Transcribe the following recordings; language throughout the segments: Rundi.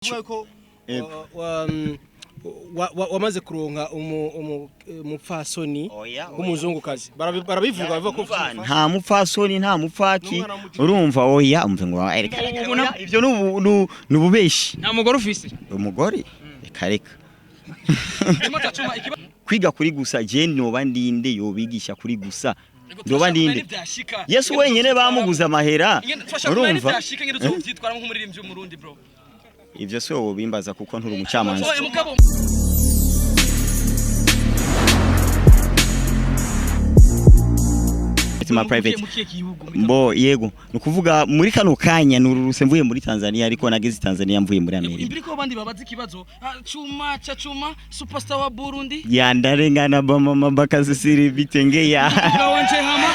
Kuvuga ko Yego. Wamaze kuronka umupfasoni Oya, oya. w'umuzungukazi. Barabivuga bavuga ko Nta mupfasoni, nta mupfaki. N'umwana w'umujura. Urumva, oya, umve ngo reka, reka, oya, ivyo ni ububeshi. Nta mugore ufise? Umugore, reka reka. Kwiga kuri gusa, je noba ndinde yobigisha kuri gusa? Ndoba ndinde? Yesu wenyene bamuguza amahera, urumva? Vyashika ngene uzovyitwaramo nk'umuririmbyi w'Umurundi, bro? Ivyo si wowe bimbaza kuko nturi umucamanza. Oya, mugabo. It's my private. Mu kihe gihugu? Mbo yego, ni ukuvuga muri kano kanya nururuse mvuye muri Tanzania, ariko nageze Tanzania mvuye muri Amerika. Imbere ko abandi babaza ikibazo, Chuma cha Chuma, superstar wa Burundi. Yandarengana bamama bakazisiri bitengeya. Umuduga wanje hama,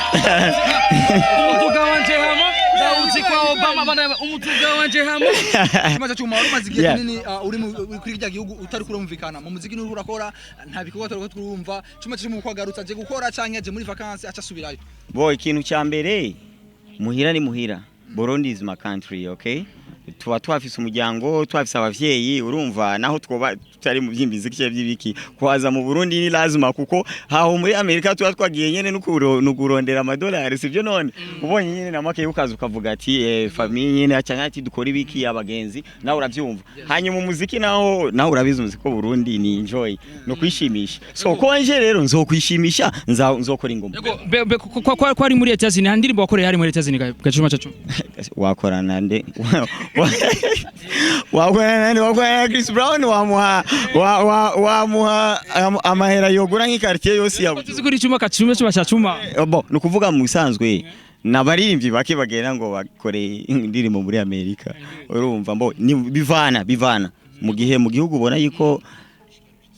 umuduga wanje hama ndawuzi kwa Obama bana, umuduga wanje hama. Chuma cha Chuma, wari umaze igihe kinini uri kuri kirya gihugu utari kurumvikana mu muziki, n'uri urakora, nta bikorwa turiko turumva. Chuma cha Chuma uko agarutse, aje gukora canke aje muri vacances aca asubirayo? Bo, ikintu cya mbere, muhira ni muhira. Burundi is my country, okay? Tuba twafise umuryango, twafise abavyeyi, urumva, naho twoba tutari mu by'imiziki cyangwa by'ibiki, kwaza mu Burundi ni lazima, kuko haho muri Amerika tuba twagiye nyene nukurondera amadolari, sivyo? None ubonye nyene na make ukaza ukavuga ati famille nyene cyangwa ati dukora ibiki, abagenzi, nawe uravyumva. Hanyuma umuziki naho, nawe urabizi, umuziki wa Burundi ni enjoy no kwishimisha. So ko nje rero nzokwishimisha, nzokora ingoma. Yego, be ko ari muri Etats Unis, nta ndirimbo wakoreye hari muri Etats Unis ga Chuma cha Chuma? Wakorana nde? Wakorana nde? Wakorana na Chris Brown, wamuha wamuha amahera yogura nk'ikartier yose ya Tuzi kuri Chuma ka Chuma, Chuma cha Chuma. Bo, ni ukuvuga mu bisanzwe nabaririmbyi bake bagenda ngo bakore indirimbo muri Amerika, urumva. Mbo ni bivana mu gihe mu gihugu ubona yuko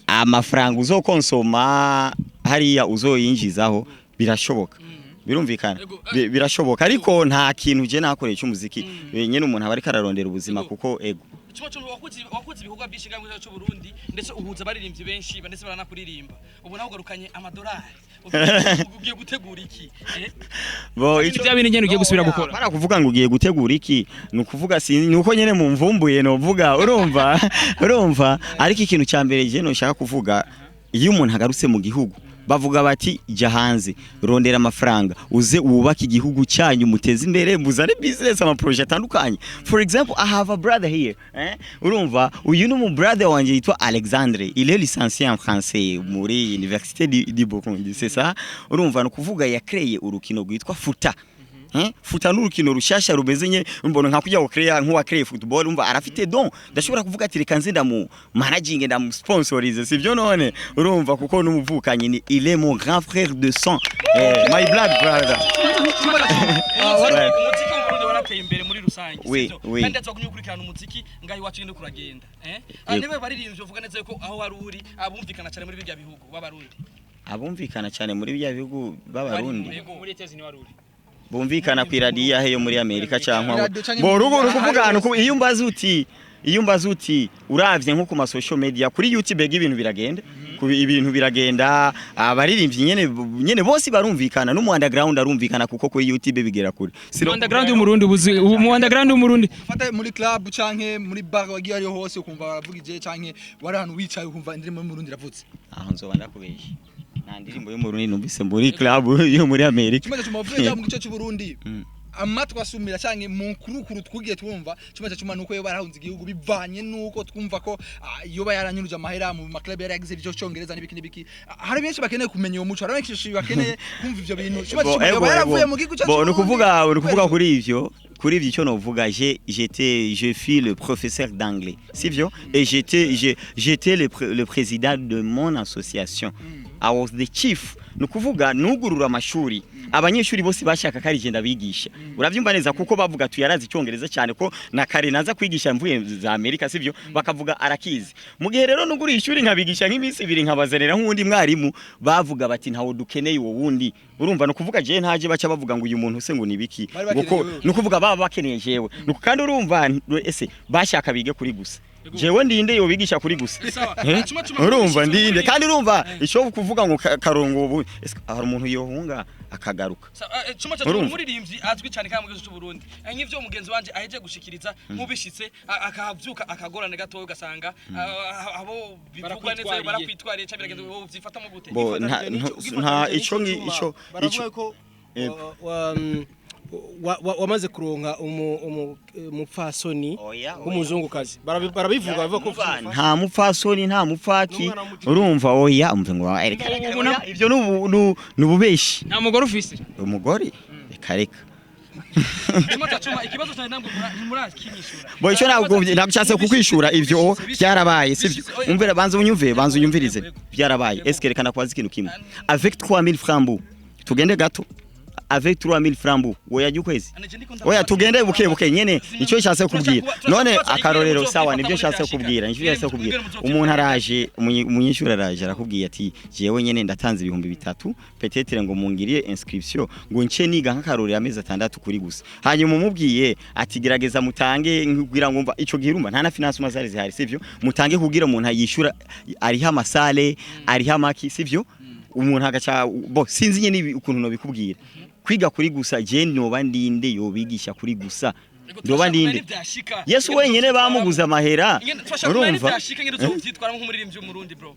amafaranga uzokonsoma hariya uzoyinjizaho, birashoboka, birumvikana. Birashoboka, ariko nta kintu je nakoreye cy'umuziki. Nyene umuntu aba ariko ararondera ubuzima kuko ego. Chuma Chuma, wakoze ibikorwa byinshi ngaho mu gihugu cy'u Burundi, ndetse uhuza abaririmbyi benshi, ndetse baranakuririmba. Ubu nawe ugarukanye amadolari, ugiye gutegura iki, eh? Bo, Ico bya bintu nyene ugiye gusubira gukora? Para kuvuga ngo ugiye gutegura iki, ni ukuvuga si ni uko nyene mumvumbuye novuga, urumva. Ariko ikintu cya mbere je noshaka kuvuga, iyo umuntu agarutse mu gihugu bavuga bati jya hanze, rondera amafaranga, uze wubake igihugu cyanyu, muteze imbere, muzane business, ama projet atandukanye. For example, I have a brother here, eh? Urumva, uyu ni umu brother wanje yitwa Alexandre, il est licencié en français muri Université du Burundi, c'est ça. Urumva, ni ukuvuga yakreye urukino rwitwa futa. Eh? Futa n'urukino rushasha rumeze nye mbona nka kujya gucrea nk'uwa créé football. Umva, arafite don, ndashobora kuvuga ati reka nze ndamu managing, ndamu sponsorize, sivyo? None urumva, kuko n'umuvukanyi ni, il est mon grand frère de sang, my blood brother. Umuziki wo mu Burundi warateye imbere muri rusange, Oui, sivyo? oui. Kandi atwa gukurikirana umuziki ngaho iwacu ngende kuragenda, eh? Niwe baririmbyi uvuga neza yuko aho wari uri abumvikana cyane muri birya bihugu b'Abarundi? Abumvikana cyane muri bya bihugu b'Abarundi? Yego. Muri Etats Unis wari uri. Bumvikana ku iradiyo yahe, yo muri Amerika cyangwa Radio canke bo rugo? Rukuvuga ahari. Ahantu iyo umbaza uti uravye nko ku ma social media, kuri YouTube, ega ibintu biragenda. Ibintu biragenda, abaririmbyi nyene bose barumvikana, no mu underground arumvikana, kuko kuri YouTube bigera kure. Mu underground y'Umurundi, ubuzi mu underground y'Umurundi. Fata muri club canke muri bar, wagiye ariho hose ukumva baravugije, canke wari ahantu wicaye ukumva indirimbo y'Umurundi iravutse? Aho nzoba ndakubeshye, nta ndirimbo y'Umurundi numvise muri club yo muri Amerika. Chuma cha Chuma, uvuye mu gice cy'u Burundi, amatwi asumira canke mu nkurukuru twugiye twumva, Chuma cha Chuma nuko yo barahunze igihugu bivanye nuko twumva ko yoba yaranyuruje amahera mu ma club, yaragize ivyo cyongereza n'ibiki n'ibiki. Hari benshi bakeneye kumenya uwo muco, hari benshi bakeneye kumva ivyo bintu. Chuma cha Bo, Chuma ego, yoba yaravuye ego. mu gihugu cyacu Bo, Burundi? nukuvuga kuri ivyo icyo novuga, j'étais je suis le professeur d'anglais, sivyo? Et j'étais le président de mon association. I was the chief, nukuvuga nugurura amashuri, abanyeshuri bose bashaka ko ari je ndabigisha, uravyumva neza, kuko bavuga tuyarazi icyongereza cyane, ko na kare naza kwigisha mvuye za Amerika, sivyo? Bakavuga arakizi. Mu gihe rero nuguriye ishuri nkabigisha nk'iminsi 2, nkabazanira nk'uwundi mwarimu, bavuga bati ntawo dukeneye uwo wundi. Urumva, nukuvuga je ntaje, baca bavuga ngo uyu muntu se ngo nibiki? Bari Ngo ko bakeneye wewe. Nukuvuga baba bakeneye jewe. Kandi urumva, ese bashaka bige kuri gusa, jewe ndinde yobigisha kuri gusa? Sawa. Eh? Chuma Chuma, Urumva, ndinde? Chuma. Kandi urumva, icyo kuvuga ngo karongo ubu, ese hari umuntu yohunga akagaruka. Cuma cyacu, Urumva? umuririmbyi azwi cyane kandi mu gihugu cy'u Burundi. Nk'ivyo mugenzi wanje aheje gushikiriza, nk'ubishitse akavyuka akagorane gatoya, ugasanga abo bivugwa neza Barakwitwariye. barakwitwariye cyangwa biragenda, wowe uvyifatamo gute? Bo, nta ico ico Baravuga ko Yego. Wamaze kuronka umupfasoni Oya, oya. w'umuzungukazi. Barabivuga bavuga ko Nta mupfasoni, nta mupfaki. N'umwana w'umutima. Urumva, oya, umve ngo reka, reka, oya, ivyo ni ububeshi. Nta mugore ufise? Umugore, reka reka. Cuma cyacu, ikibazo cyane ntabwo murakinyishura. Bo, icyo ntabwo nshatse kukwishura, ivyo byarabaye, sivyo? Umvira, banza unyumve, banza unyumvirize. Byarabaye. Est-ce, reka nakwaza ikintu kimwe: avec 3000 francs bu, tugende gato, avec 3000 francs bu woyajya ukwezi? Oya, tugende buke buke nyene. Icyo nshatse kubwira none, akarorero, sawa, nibyo nshatse kubwira, nicyo nshatse kubwira. Umuntu araje, umunyeshuri araje, arakubwiye ati: "Jewe nyene ndatanze 3000 peut-être ngo mungiriye inscription, ngo nce niga nk'akarorero amezi 6 kuri gusa." Hanyuma umubwiye ati: "Gerageza mutange kugira ngo mva ico gihe." Urumva, nta na financement zari zihari, sivyo? Mutange kugira umuntu yishura, ariho amasale, ariho amaki, sivyo? Umuntu agaca bo, sinzi nyene ukuntu no bikubwira. Kwiga kuri gusa, je noba ndinde yobigisha kuri gusa? Ndoba ndinde? Yesu wenyene bamuguza amahera. Urumva? Byashika ngene uzovyitwaramo nk'umuririmbyi w'Umurundi, bro?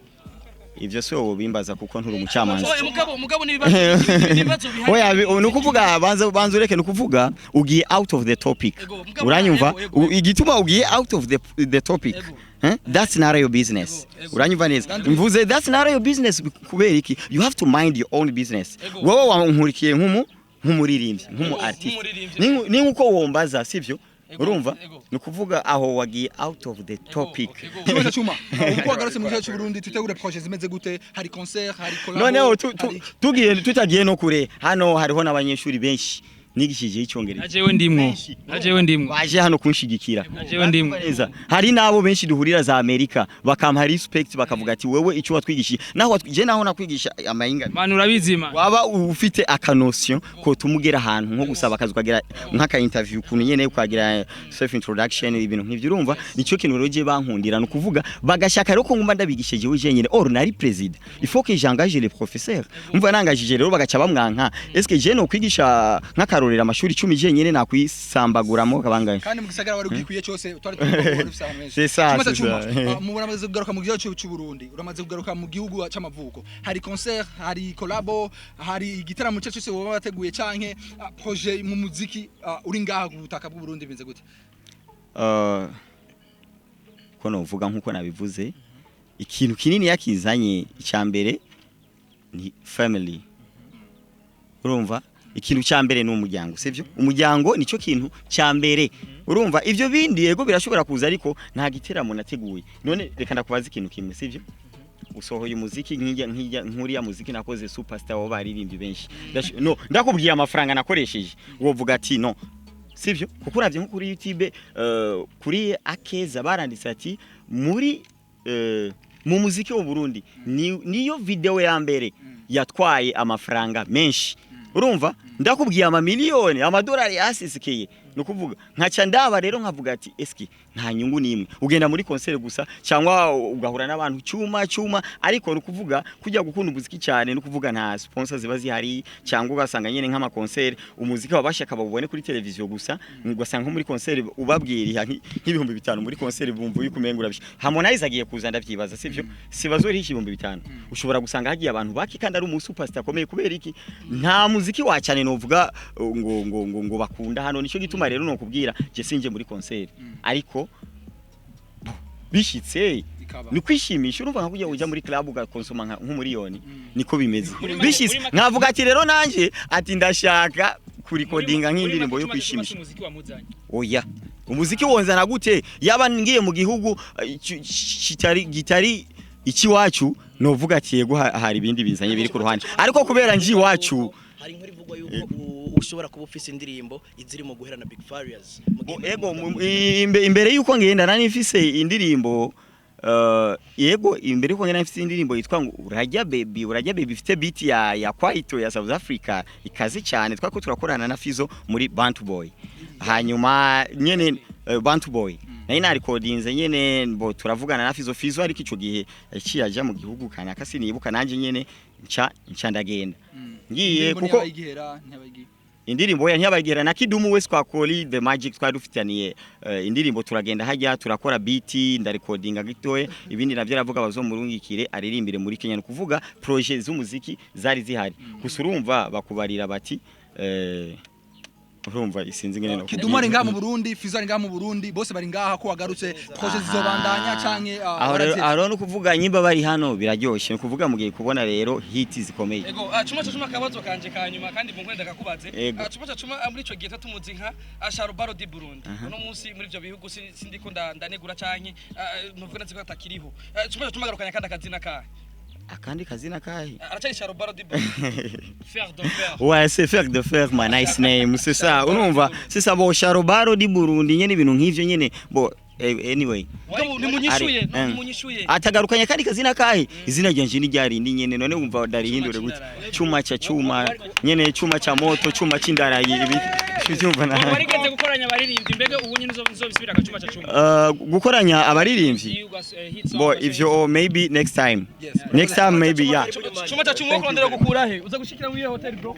Ivyo si wowe bimbaza, kuko nturi umucamanza. Oya, mugabo n'ibibazo bihari. Oya, ni ukuvuga, banza ureke, ni ukuvuga ugiye out of the topic. Ego, mugabo- Uranyumva? Ego, ego. Igituma ugiye out of the topic, Ego. eh? That's not your business. Ego, ego. Uranyumva neza? Mvuze that's not your business kubera iki? You have to mind your own business. Ego. Wowe wankurikiye nk'umuririmbyi, nk'umu Ego, artist. nk'umuririmbyi. Ni nkuko wombaza, sivyo? Ego, Urumva? ego. Ni ukuvuga aho wagiye out of the topic. Ego. Chuma chuma, uko wagarutse mu gihugu cy'u Burundi, tutegure projet zimeze gute? Hari concert, hari collabo? Noneho hari tugiye, tutagiye no kure, hano hariho n'abanyeshuri benshi nigishije icyongereza. Najewe ndimwo, najewe ndimwo. Baje hano kunshigikira. Najewe ndimwo. Neza, hari n'abo benshi duhurira za Amerika, bakampa respect, bakavuga ati: "Wewe icyo watwigishije, naho je naho nakwigisha amahinga." Manu, urabizi man. Waba ufite akanotion ko tumugera ahantu nko gusaba akazi, ukagira nk'aka interview, ukuntu nyene ukagira self introduction, ibintu nk'ivyo. Urumva, nicyo kintu rero je bankundira. Ni ukuvuga bagashaka rero ko ngumba ndabigishije jewe jenyene. Or nari président, il faut que j'engage les professeurs. Umva, nangajije rero bagaca bamwanka. Est-ce que je no kwigisha nk'akarorero amashuri 10 jenyene, nakwisambaguramo kabangaye? Kandi mu gisagara wari ugikwiye cyose, twari twari wari ufise ahantu henshi. C'est ça, Chuma c'est chuma, ça. Muramaze kugaruka mu gihugu cy'u Burundi, uramaze kugaruka mu gihugu c'amavuko, hari concert, hari collabo, hari igitaramo cyo cyose woba wateguye, canke projet mu muziki uri ngaha ku butaka bw'u Burundi bimeze gute? Ko novuga nkuko nabivuze, ikintu kinini yakizanye, icya mbere ni family. Urumva, ikintu cya mbere ni umuryango, sivyo? Umuryango nicyo kintu cya mbere. Urumva, ivyo bindi yego birashobora kuza, ariko nta giteramo nateguye. None reka ndakubaza ikintu kimwe, sivyo? Usohoye umuziki nk'ijya nk'uriya muziki nakoze, Superstar, wo baririmbyi benshi. No ndakubwiye amafaranga nakoresheje, wovuga ati no sivyo? Kuko uravye nko kuri YouTube, kuri Akeza baranditse ati muri mu muziki w'u Burundi niyo video ya mbere yatwaye amafaranga menshi. Urumva, ndakubwiye amamiliyoni amadolari yasisikeye. Ni ukuvuga nkaca ndaba rero nkavuga ati: "Eski nta nyungu nimwe?" Ugenda muri concert gusa cyangwa ugahura n'abantu cyuma cyuma, ariko ni ukuvuga kujya gukunda umuziki cyane, ni ukuvuga nta sponsor ziba zihari, cyangwa ugasanga nyene nk'ama concert umuziki wabashaka bawubone kuri televiziyo gusa, ugasanga nko muri concert ubabwiriha nk'5000 muri concert, bumva yuko umenga urabisha. Harmonize agiye kuza, ndavyibaza, sivyo? Sibazorisha 5000, ushobora gusanga hagiye abantu baki kandi ari umu superstar akomeye. Kubera iki? Nta muziki wa cyane novuga ngo bakunda hano. Nico gituma rero nokubwira je sinje muri concert, ariko bishitse Ikaba. ni kwishimisha. Urumva, nka kujya ujya muri club ugakonsoma nk'umuriyoni, niko bimeze. Bishitse nkavuga ati rero nanje ati ndashaka kurikodinga nk'indirimbo yo kwishimisha. Umuziki wamuzanye? Oya, umuziki wonzana gute? Yaba ngiye mu gihugu kitari gitari ikiwacu, novuga ati yego, hari ibindi bizanye biri ku ruhande, ariko kubera nji iwacu. Hari inkuru ivugwa yuko ushobora kuba ufise indirimbo iziri mu guhera na Big Farious mu gihe Ego, imbere yuko ngenda nari mfise indirimbo, yego, imbere yuko ngenda mfise indirimbo yitwa ngo Urajya Baby. Urajya Baby ifite beat ya Kwaito ya South Africa ikaze cyane. Twako turakorana na Fizo muri Bantu Boy. Hanyuma nyene Bantu Boy nari narikodinze nyene, bo turavugana na Fizo. Fizo ariko ico gihe yaciye aja mu gihugu kanaka, sinibuka, nanje nyene nca ndagenda. Ngiye Indirimbo kuko ntiyabayigihera, ntiyabayigihe. Indirimbo ya ntiyabayigera na Kidumu wese twakori The Magic twari dufitaniye indirimbo, turagenda hajya turakora beat, ndarecordinga gitoye, ibindi navyo aravuga bazomurungikire aririmbire muri Kenya. Ni kuvuga projet z'umuziki zari zihari, gusa urumva bakubarira bati urumva isinzi ngene no Kidumu ari ngaha mu Burundi, Fizo ari ngaha mu Burundi, bose bari ngaha. Ko wagarutse, projet zizobandanya canke aho rero warazivye? aho rero no kuvuga nyimba bari hano biraryoshe, ni kuvuga mugiye kubona rero hit zikomeye. Ego, Cuma ca Cuma, akabazo kanje ka nyuma kandi mu nkwenda kakubaze. Ego. Cuma ca Cuma, muri ico gihe tumuzi nka Sharubaro di Burundi. Uno munsi muri ivyo bihugu sindiko ndanegura canke nuvuga nzi ko atakiriho. Cuma ca Cuma agarukanya kandi akazina kahe? Akandi kazina kahe? Aracari Sharubaro di Burundi? Fer de fer. Ouais, c'est Fer de Fer, my nice name. C'est ça. Urumva, c'est ça, bo Sharobaro di Burundi nyene, ibintu nk'ivyo nyene. Bo anyway. Mugabo nimunyishuye, Ari- no nimunyishuye. Atagarukanya kandi kazina kahe? Izina ryanje ni ryarindi nyene, none wumva darihindure gute? Chuma cha chuma, nyene chuma cha moto, chuma c'indarayi ibi. Cyumva na. Warigeze gukoranya abaririmbyi, mbega ubu nyine uzobisubira agacuma ca cuma? Gukoranya abaririmbyi. Bo ivyo, oh, maybe next time. Yes. Next time maybe, yeah. Cuma ca Cuma, kurondera gukura he? Uza gushikira muri iyo hotel, bro?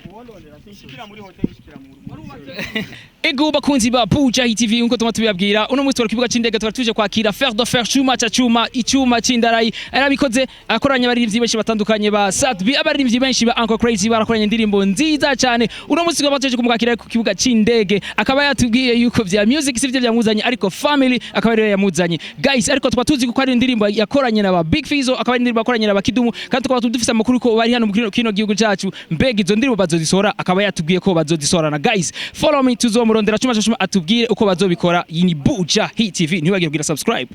Ego bakunzi ba Buja Hit TV, nkuko tuma tubibabwira, uno munsi twari ku kibuga c'indege, twari tuje kwakira Fer de Fer, Cuma ca Cuma, icuma c'indarayi. Yarabikoze akoranya abaririmbyi benshi batandukanye ba Sat-B, abaririmbyi benshi ba Uncle Crazy, barakoranye indirimbo nziza cyane. Uno munsi twaba tuje kumwakira ku kibuga c'indege, akaba yatubwiye yuko vya music sivyo byamuzanye, ariko family akaba ariyo yamuzanye, guys. Ariko tukaba tuzi ko ari indirimbo yakoranye na ba Big Fizzo, akaba ari indirimbo yakoranye na ba Kidumu, kandi tukaba dufise amakuru ko bari hano mu kino gihugu cacu. Mbega izo ndirimbo bazozisohora? Akaba yatubwiye ko bazozisohorana. Guys, follow me, tuzomurondera Cuma ca Cuma atubwire uko bazobikora. Iyi ni Buja Hit TV, ntiwibagire kugira subscribe.